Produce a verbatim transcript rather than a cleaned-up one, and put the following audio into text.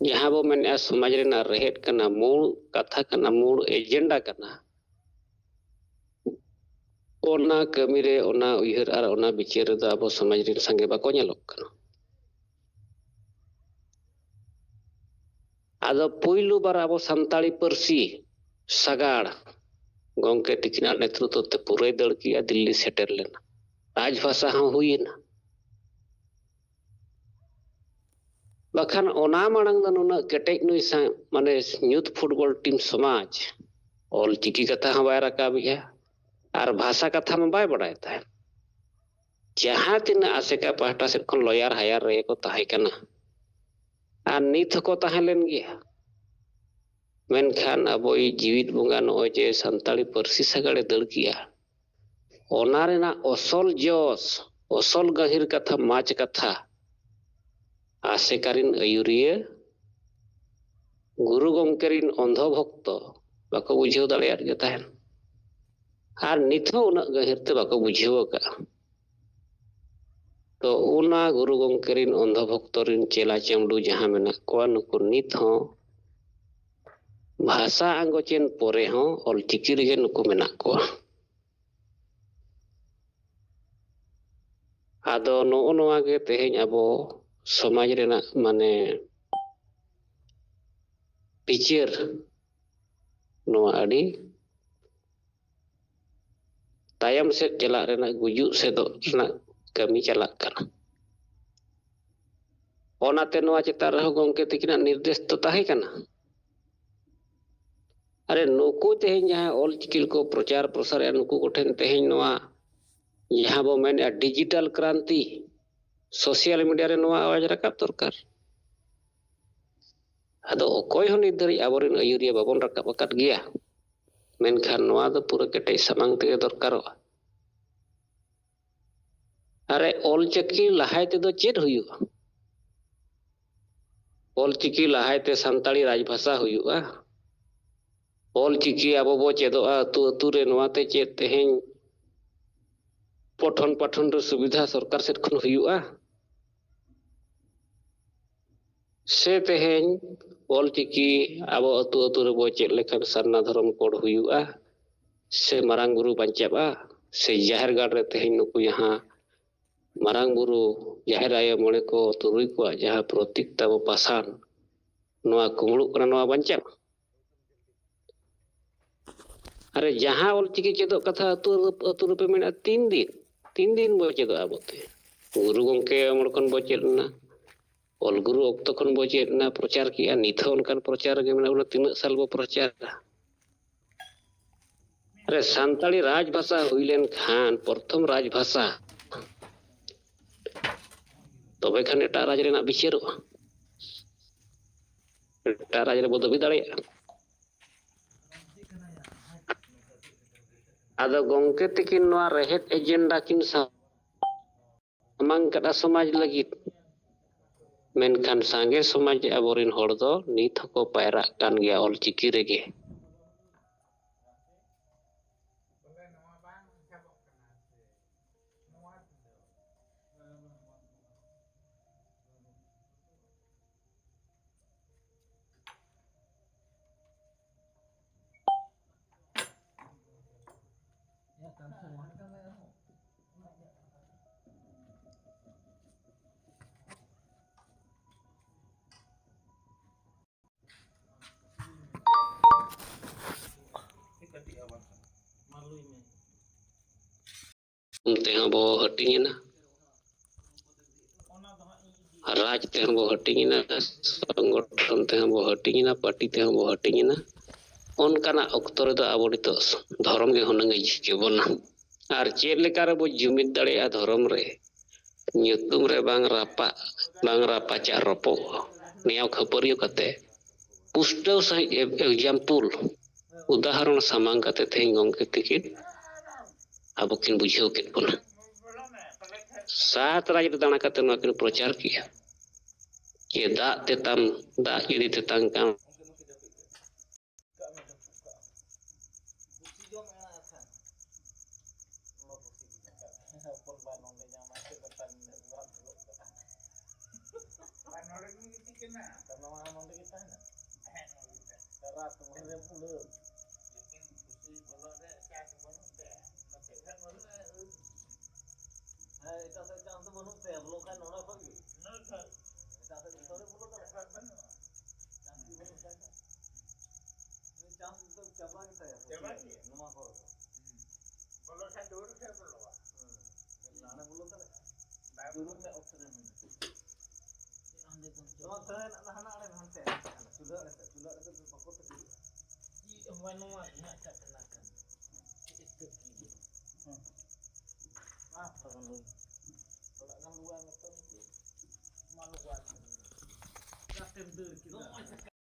ᱡᱟᱦᱟᱸ ᱵᱚ ᱢᱮᱱᱮᱫᱼᱟ ᱥᱚᱢᱟᱡᱽ ᱨᱮᱱᱟᱜ ᱨᱮᱦᱮᱫ ᱠᱟᱱᱟ, ᱢᱩᱞ ᱠᱟᱛᱷᱟ ᱠᱟᱱᱟ, ᱢᱩᱞ ᱮᱡᱮᱱᱰᱟ ᱠᱟᱱᱟ, ᱚᱱᱟ ᱠᱟᱹᱢᱤ ᱨᱮ, ᱚᱱᱟ ᱩᱭᱦᱟᱹᱨ ᱟᱨ ᱚᱱᱟ ᱵᱤᱪᱟᱹᱨ ᱨᱮᱫᱚ ᱟᱵᱚ ᱥᱚᱢᱟᱡᱽ ᱨᱮᱱ ᱥᱟᱸᱜᱮ ᱵᱟᱠᱚ ᱧᱮᱞᱚᱜ ᱠᱟᱱᱟ᱾ ᱟᱫᱚ ᱯᱩᱭᱞᱩ ᱵᱟᱨ ᱟᱵᱚ ᱥᱟᱱᱛᱟᱲᱤ ᱯᱟᱹᱨᱥᱤ ᱥᱟᱜᱟᱲ ᱜᱚᱢᱠᱮ ᱛᱤᱠᱤᱱᱟᱜ ᱱᱮᱛᱨᱤᱛᱵ ᱛᱮ ᱯᱩᱨᱟᱹᱭ ᱫᱟᱹᱲ ᱠᱮᱜᱼᱟ, ᱫᱤᱞᱞᱤ ᱥᱮᱴᱮᱨ ᱞᱮᱱᱟ, ᱨᱟᱡᱽ ᱵᱷᱟᱥᱟ ᱦᱚᱸ ᱦᱩᱭᱮᱱᱟ᱾ ᱵᱟᱠᱷᱟᱱ ᱚᱱᱟ ᱢᱟᱲᱟᱝ ᱫᱚ ᱱᱩᱱᱟᱹᱜ ᱠᱮᱴᱮᱡ ᱱᱩᱭ ᱥᱟ-, ᱢᱟᱱᱮ ᱭᱩᱛᱷ ᱯᱷᱩᱴᱵᱚᱞ ᱴᱤᱢ ᱥᱚᱢᱟᱡᱽ ᱚᱞ ᱪᱤᱠᱤ ᱠᱟᱛᱷᱟ ᱦᱚᱸ ᱵᱟᱭ ᱨᱟᱠᱟᱵᱮᱜᱼᱟ ᱟᱨ ᱵᱷᱟᱥᱟ ᱠᱟᱛᱷᱟ ᱢᱟ ᱵᱟᱭ ᱵᱟᱰᱟᱭ ᱛᱟᱦᱮᱸᱫ᱾ ᱡᱟᱦᱟᱸ ᱛᱤᱱᱟᱹᱜ ᱟᱥᱮᱠᱟ ᱯᱟᱦᱴᱟ ᱥᱮᱫ ᱠᱷᱚᱱ ᱞᱚᱭᱟᱨ ᱦᱟᱭᱟᱨ ᱨᱮᱜᱮ ᱠᱚ ᱛᱟᱦᱮᱸ ᱠᱟᱱᱟ ᱟᱨ ᱱᱤᱛ ᱦᱚᱸᱠᱚ ᱛᱟᱦᱮᱸ ᱞᱮᱱ ᱜᱮᱭᱟ᱾ ᱢᱮᱱᱠᱷᱟᱱ ᱟᱵᱚᱭᱤᱡ ᱡᱤᱣᱤᱫ ᱵᱚᱸᱜᱟ ᱱᱚᱜᱼᱚᱭ ᱡᱮ ᱥᱟᱱᱛᱟᱲᱤ ᱯᱟᱹᱨᱥᱤ ᱥᱟᱜᱟᱲᱮ ᱫᱟᱹᱲ ᱠᱮᱜᱼᱟ, ᱚᱱᱟ ᱨᱮᱱᱟᱜ ᱚᱥᱚᱞ ᱡᱚᱥ, ᱚᱥᱚᱞ ᱜᱟᱹᱦᱤᱨ ᱠᱟᱛᱷᱟ, ᱢᱟᱪ ᱠᱟᱛᱷᱟ, ᱟᱥᱮᱠᱟ ᱨᱤᱱ ᱟᱹᱭᱩᱨᱤᱭᱟᱹ ᱜᱩᱨᱩ ᱜᱚᱢᱠᱮ ᱨᱤᱱ ᱚᱱᱫᱷᱚ ᱵᱷᱚᱠᱛᱚ ᱵᱟᱠᱚ ᱵᱩᱡᱷᱟᱹᱣ ᱫᱟᱲᱮᱭᱟᱫ ᱜᱮ ᱛᱟᱦᱮᱸᱱ᱾ ᱟᱨ ᱱᱤᱛ ᱦᱚᱸ ᱩᱱᱟᱹᱜ ᱜᱟᱹᱦᱤᱨ ᱛᱮ ᱵᱟᱠᱚ ᱵᱩᱡᱷᱟᱹᱣ ᱟᱠᱟᱫᱼᱟ᱾ ᱛᱚ ᱚᱱᱟ ᱜᱩᱨᱩ ᱜᱚᱢᱠᱮ ᱨᱤᱱ ᱚᱱᱫᱷᱚ ᱵᱷᱚᱠᱛᱚ ᱨᱤᱱ ᱪᱮᱞᱟ ᱪᱟᱢᱰᱩ ᱡᱟᱦᱟᱸ ᱢᱮᱱᱟᱜ ᱠᱚᱣᱟ, ᱱᱩᱠᱩ ᱱᱤᱛ ᱦᱚᱸ ᱵᱷᱟᱥᱟ ᱟᱸᱜᱚᱪᱮᱱ ᱯᱚᱨᱮ ᱦᱚᱸ ᱚᱞᱪᱤᱠᱤ ᱨᱮᱜᱮ ᱱᱩᱠᱩ ᱢᱮᱱᱟᱜ ᱠᱚᱣᱟ᱾ ᱟᱫᱚ ᱱᱚᱜᱼᱚ ᱱᱚᱣᱟ ᱜᱮ ᱛᱮᱦᱮᱧ ᱟᱵᱚ ᱥᱚᱢᱟᱡᱽ ᱨᱮᱱᱟᱜ ᱢᱟᱱᱮ ᱵᱤᱪᱟᱹᱨ, ᱱᱚᱣᱟ ᱟᱹᱰᱤ ᱛᱟᱭᱚᱢ ᱥᱮᱫ ᱪᱟᱞᱟᱜ ᱨᱮᱱᱟᱜ, ᱜᱩᱡᱩᱜ ᱥᱮᱫᱚᱜ ᱨᱮᱱᱟᱜ ᱠᱟᱹᱢᱤ ᱪᱟᱞᱟᱜ ᱠᱟᱱᱟ᱾ ᱚᱱᱟᱛᱮ ᱱᱚᱣᱟ ᱪᱮᱛᱟᱱ ᱨᱮᱦᱚᱸ ᱜᱚᱢᱠᱮ ᱛᱤᱠᱤᱱᱟᱜ ᱱᱤᱨᱫᱮᱥ ᱫᱚ ᱛᱟᱦᱮᱸ ᱠᱟᱱᱟ᱾ ᱟᱨᱮ ᱱᱩᱠᱩ ᱛᱮᱦᱮᱧ ᱡᱟᱦᱟᱸ ᱚᱞ ᱪᱤᱠᱤ ᱠᱚ ᱯᱨᱚᱪᱟᱨ ᱯᱨᱚᱥᱟᱨᱮᱫᱼᱟ, ᱱᱩᱠᱩ ᱠᱚᱴᱷᱮᱱ ᱛᱮᱦᱮᱧ ᱱᱚᱣᱟ ᱡᱟᱦᱟᱸ ᱵᱚ ᱢᱮᱱᱮᱫᱼᱟ ᱰᱤᱡᱤᱴᱟᱞ ᱠᱨᱟᱱᱛᱤ, ᱥᱳᱥᱟᱞ ᱢᱤᱰᱤᱭᱟ ᱨᱮ ᱱᱚᱣᱟ ᱟᱣᱟᱡᱽ ᱨᱟᱠᱟᱵ ᱫᱚᱨᱠᱟᱨ᱾ ᱟᱫᱚ ᱚᱠᱚᱭ ᱦᱚᱸ ᱱᱤᱛ ᱫᱷᱟᱹᱨᱤᱡ ᱟᱵᱚᱨᱮᱱ ᱟᱹᱭᱩᱨᱤᱭᱟᱹ ᱵᱟᱵᱚᱱ ᱨᱟᱠᱟᱵ ᱟᱠᱟᱫ ᱜᱮᱭᱟ, ᱢᱮᱱᱠᱷᱟᱱ ᱱᱚᱣᱟ ᱫᱚ ᱯᱩᱨᱟᱹ ᱠᱮᱴᱮᱡ ᱥᱟᱢᱟᱝ ᱛᱮᱜᱮ ᱫᱚᱨᱠᱟᱨᱚᱜᱼᱟ᱾ ᱟᱨᱮ ᱚᱞ ᱪᱤᱠᱤ ᱞᱟᱦᱟᱭ ᱛᱮᱫᱚ ᱪᱮᱫ ᱦᱩᱭᱩᱜᱼᱟ? ᱚᱞ ᱪᱤᱠᱤ ᱞᱟᱦᱟᱭ ᱛᱮ ᱥᱟᱱᱛᱟᱲᱤ ᱨᱟᱡᱽ ᱵᱷᱟᱥᱟ ᱦᱩᱭᱩᱜᱼᱟ? ᱚᱞ ᱪᱤᱠᱤ ᱟᱵᱚ ᱵᱚ ᱪᱮᱫᱚᱜᱼᱟ ᱟᱹᱛᱩ ᱟᱹᱛᱩ ᱨᱮ, ᱱᱚᱣᱟ ᱛᱮ ᱪᱮᱫ ᱛᱮᱦᱮᱧ ᱯᱚᱴᱷᱚᱱ ᱯᱟᱴᱷᱚᱱ ᱨᱮ ᱥᱩᱵᱤᱫᱷᱟ ᱥᱚᱨᱠᱟᱨ ᱥᱮᱫ ᱠᱷᱚᱱ ᱦᱩᱭᱩᱜᱼᱟ? ᱥᱮ ᱛᱮᱦᱮᱧ ᱚᱞᱪᱤᱠᱤ ᱟᱵᱚ ᱟᱹᱛᱩ ᱟᱹᱛᱩ ᱨᱮᱵᱚ ᱪᱮᱫ ᱞᱮᱠᱷᱟᱱ ᱥᱟᱨᱱᱟ ᱫᱷᱚᱨᱚᱢ ᱠᱳᱰ ᱦᱩᱭᱩᱜᱼᱟ, ᱥᱮ ᱢᱟᱨᱟᱝ ᱵᱩᱨᱩ ᱵᱟᱧᱪᱟᱜᱼᱟ, ᱥᱮ ᱡᱟᱦᱮᱨ ᱜᱟᱲ ᱨᱮ ᱛᱮᱦᱮᱧ ᱱᱩᱠᱩ ᱡᱟᱦᱟᱸ ᱢᱟᱨᱟᱝ ᱵᱩᱨᱩ, ᱡᱟᱦᱮᱨ ᱟᱭᱳ, ᱢᱚᱬᱮ ᱠᱚ ᱛᱩᱨᱩᱭ ᱠᱚᱣᱟᱜ ᱡᱟᱦᱟᱸ ᱯᱨᱚᱛᱤᱠ ᱛᱟᱵᱚ ᱯᱟᱥᱟᱱ, ᱱᱚᱣᱟ ᱠᱩᱢᱵᱽᱲᱩᱜ ᱠᱟᱱᱟ, ᱱᱚᱣᱟ ᱵᱟᱧᱪᱟᱜᱼᱟ? ᱟᱨᱮ, ᱡᱟᱦᱟᱸ ᱚᱞᱪᱤᱠᱤ ᱪᱮᱫᱚᱜ ᱠᱟᱛᱷᱟ ᱟᱹᱛᱩ ᱟᱹᱛᱩ ᱨᱮᱯᱮ ᱢᱮᱱᱟ, ᱛᱤᱱ ᱫᱤᱱ ᱛᱤᱱ ᱫᱤᱱ ᱵᱚ ᱪᱮᱫᱚᱜᱼᱟ ᱟᱵᱚᱛᱮ? ᱜᱩᱨᱩ ᱜᱚᱢᱠᱮ ᱚᱢᱚᱞ ᱠᱷᱚᱱ ᱵᱚ ᱪᱮᱫ ᱮᱱᱟ, ᱚᱞ ᱜᱩᱨᱩ ᱚᱠᱛᱚ ᱠᱷᱚᱱ ᱵᱚ ᱪᱮᱫ ᱮᱱᱟ, ᱯᱨᱚᱪᱟᱨ ᱠᱮᱜᱼᱟ, ᱱᱤᱛ ᱦᱚᱸ ᱚᱱᱠᱟᱱ ᱯᱨᱚᱪᱟᱨ ᱨᱮᱜᱮ ᱢᱮᱱᱟᱜ ᱵᱚᱱᱟ᱾ ᱛᱤᱱᱟᱹᱜ ᱥᱟᱞ ᱵᱚ ᱯᱨᱚᱪᱟᱨᱟ? ᱨᱮ ᱥᱟᱱᱛᱟᱲᱤ ᱨᱟᱡᱽ ᱵᱷᱟᱥᱟ ᱦᱩᱭ ᱞᱮᱱ ᱠᱷᱟᱱ, ᱯᱨᱚᱛᱷᱚᱢ ᱨᱟᱡᱽ ᱵᱷᱟᱥᱟ, ᱛᱚᱵᱮ ᱠᱷᱟᱱ ᱮᱴᱟᱜ ᱨᱟᱡᱽ ᱨᱮᱱᱟᱜ ᱵᱤᱪᱟᱹᱨᱚᱜᱼᱟ, ᱮᱴᱟᱜ ᱨᱟᱡᱽ ᱨᱮᱵᱚ ᱫᱟᱹᱵᱤ ᱫᱟᱲᱮᱭᱟᱜᱼᱟ᱾ ᱟᱫᱚ ᱜᱚᱢᱠᱮ ᱛᱤᱠᱤᱱ ᱱᱚᱣᱟ ᱨᱮᱦᱮᱫ ᱮᱡᱮᱱᱰᱟ ᱠᱤᱱ ᱥᱟᱢᱟᱝ ᱠᱟᱫᱟ ᱥᱚᱢᱟᱡᱽ ᱞᱟᱹᱜᱤᱫ, ᱢᱮᱱᱠᱷᱟᱱ ᱥᱟᱸᱜᱮ ᱥᱚᱢᱟᱡᱽ ᱟᱵᱚᱨᱮᱱ ᱦᱚᱲ ᱫᱚ ᱱᱤᱛ ᱦᱚᱸᱠᱚ ᱯᱟᱭᱨᱟᱜ ᱠᱟᱱ ᱜᱮᱭᱟ ᱚᱞᱪᱤᱠᱤ ᱨᱮᱜᱮ᱾ ᱚᱱᱛᱮ ᱦᱚᱸ ᱵᱚ ᱦᱟᱹᱴᱤᱧ ᱮᱱᱟ, ᱨᱟᱡᱽ ᱛᱮᱦᱚᱸ ᱵᱚ ᱦᱟᱹᱴᱤᱧ ᱮᱱᱟ, ᱥᱚᱝᱜᱚᱴᱷᱚᱱ ᱛᱮᱦᱚᱸ ᱵᱚ ᱦᱟᱹᱴᱤᱧ ᱮᱱᱟ, ᱯᱟᱨᱴᱤ ᱛᱮᱦᱚᱸ ᱵᱚ ᱦᱟᱹᱴᱤᱧ ᱮᱱᱟ᱾ ᱚᱱᱠᱟᱱᱟᱜ ᱚᱠᱛᱚ ᱨᱮᱫᱚ ᱟᱵᱚ ᱱᱤᱛᱚᱜ ᱫᱷᱚᱨᱚᱢ ᱜᱮ ᱦᱩᱱᱟᱹᱝ ᱮ ᱡᱤᱛᱠᱟᱹᱨ ᱵᱚᱱᱟ᱾ ᱟᱨ ᱪᱮᱫ ᱞᱮᱠᱟ ᱨᱮᱵᱚ ᱡᱩᱢᱤᱫ ᱫᱟᱲᱮᱭᱟᱜᱼᱟ ᱫᱷᱚᱨᱚᱢ ᱨᱮ? ᱧᱩᱛᱩᱢ ᱨᱮ ᱵᱟᱝ ᱨᱟᱯᱟᱜ, ᱵᱟᱝ ᱨᱟᱯᱟᱪᱟᱜ ᱨᱚᱯᱚᱜ, ᱱᱮᱭᱟᱣ ᱠᱷᱟᱹᱯᱟᱹᱨᱤᱭᱟᱹ ᱠᱟᱛᱮ ᱯᱩᱥᱴᱟᱹᱣ ᱥᱟᱺᱦᱤᱡ ᱮ-, example, ᱩᱫᱟᱦᱚᱨᱚᱱ ᱥᱟᱢᱟᱝ ᱠᱟᱛᱮ ᱛᱮᱦᱮᱧ ᱜᱚᱢᱠᱮ ᱛᱤᱠᱤᱱ ᱟᱵᱚ ᱠᱤᱱ ᱵᱩᱡᱷᱟᱹᱣ ᱠᱮᱫ ᱵᱚᱱᱟ᱾ ᱥᱟᱛ ᱨᱟᱡᱽ ᱨᱮ ᱫᱟᱬᱟ ᱠᱟᱛᱮ ᱱᱚᱣᱟ ᱠᱤᱱ ᱯᱨᱚᱪᱟᱨ ᱠᱮᱜᱼᱟ ᱡᱮ ᱫᱟᱜ ᱛᱮᱛᱟᱝ, ᱫᱟᱜ ᱡᱩᱫᱤ ᱛᱮᱛᱟᱝ ᱠᱟᱱ ᱱᱚᱰᱮ ᱜᱮ ᱜᱤᱛᱤᱡ ᱠᱟᱱᱟ᱾ ᱛᱚ ᱱᱚᱣᱟ ᱦᱚᱸ ᱱᱚᱰᱮ ᱜᱮ ᱛᱟᱦᱮᱱᱟ᱾ ᱦᱮᱸ, ᱱᱚᱰᱮ ᱜᱮ ᱛᱟᱦᱮᱱᱟ᱾ ᱨᱟᱛ ᱵᱷᱳᱨ ᱨᱮᱢ ᱩᱰᱟᱹᱣ᱾ ᱞᱮᱠᱤᱱ ᱠᱩᱥᱤ ᱵᱚᱞᱚ ᱨᱮ ᱪᱟᱥ ᱵᱟᱹᱱᱩᱜ ᱛᱮ, ᱱᱚᱛᱮ ᱠᱷᱟᱱ ᱵᱟᱹᱱᱩᱜᱼᱟ᱾ ᱦᱮᱸ, ᱮᱴᱟᱜ ᱥᱮᱫ ᱪᱟᱱᱥ ᱫᱚ ᱵᱟᱹᱱᱩᱜ ᱛᱟᱭᱟ, ᱵᱚᱞᱚ ᱠᱷᱟᱱ ᱱᱚᱰᱮ ᱠᱷᱚᱱ ᱜᱮ᱾ ᱱᱚᱰᱮ ᱠᱷᱚᱱ᱾ ᱮᱴᱟᱜ ᱥᱮᱫ ᱫᱚ ᱛᱷᱚᱲᱮ ᱵᱚᱞᱚ ᱫᱟᱲᱮᱭᱟᱜᱼᱟ᱾ ᱮᱴᱟᱜ ᱵᱟᱹᱱᱩᱜᱼᱟ᱾ ᱪᱟᱱᱥ ᱜᱮ ᱵᱟᱹᱱᱩᱜ ᱛᱟᱭᱟ᱾ ᱩᱱᱤ ᱪᱟᱱᱥ ᱫᱚ ᱪᱟᱵᱟ ᱜᱮ ᱛᱟᱭᱟ᱾ ᱪᱟᱵᱟ ᱜᱮ᱾ ᱱᱚᱣᱟ ᱠᱚᱨᱮ ᱫᱚ᱾ ᱦᱩᱸ᱾ ᱵᱚᱞᱚ ᱠᱷᱟᱱ ᱫᱩᱣᱟᱹᱨ ᱠᱷᱚᱱ ᱵᱚᱞᱚᱜᱼᱟ᱾ ᱦᱩᱸ᱾ ᱦᱟᱱᱮ ᱵᱚᱞᱚ ᱫᱟᱲᱮᱭᱟᱜᱼᱟ᱾ ᱵᱟᱭ ᱫᱩᱲᱩᱵ ᱢᱮ ᱚᱠᱛᱚ ᱨᱮ ᱱᱩᱱᱟᱹᱜ᱾ ᱱᱚᱣᱟ ᱛᱟᱹᱨᱮ ᱦᱟᱱᱟ ᱟᱲᱮ ᱦᱟᱱᱛᱮ, ᱦᱟᱱᱛᱮ, ᱦᱟᱱᱟ ᱪᱩᱞᱦᱟᱹ ᱟᱲᱮ ᱥᱮᱫ, ᱪᱩᱞᱦᱟᱹ ᱟᱲᱮ ᱥᱮᱫ ᱫᱚ ᱵᱟᱠᱚ ᱛᱟᱹᱠᱤᱡᱚᱜᱼᱟ᱾ ᱪᱮᱫ ᱦᱚᱸ ᱵᱟᱹᱱᱩᱜᱼᱟ, ᱤᱧᱟᱹᱜ ᱠᱟᱛᱷᱟ ᱠᱟᱱᱟ᱾ ᱪᱮᱫ ᱛᱟᱹᱠᱤᱡ? ᱦᱮᱸ᱾ ᱢᱟ, ᱛᱚᱠᱷᱚᱱ ᱫᱚ ᱛᱷᱚᱲᱟ ᱜᱟᱱ ᱨᱩᱣᱟᱹ ᱢᱮᱛᱟᱢ ᱠᱤ? ᱢᱟ, ᱨᱩᱣᱟᱹ᱾ ᱪᱤᱠᱟᱛᱮᱢ ᱫᱟᱹᱲ ᱠᱮᱫᱟ?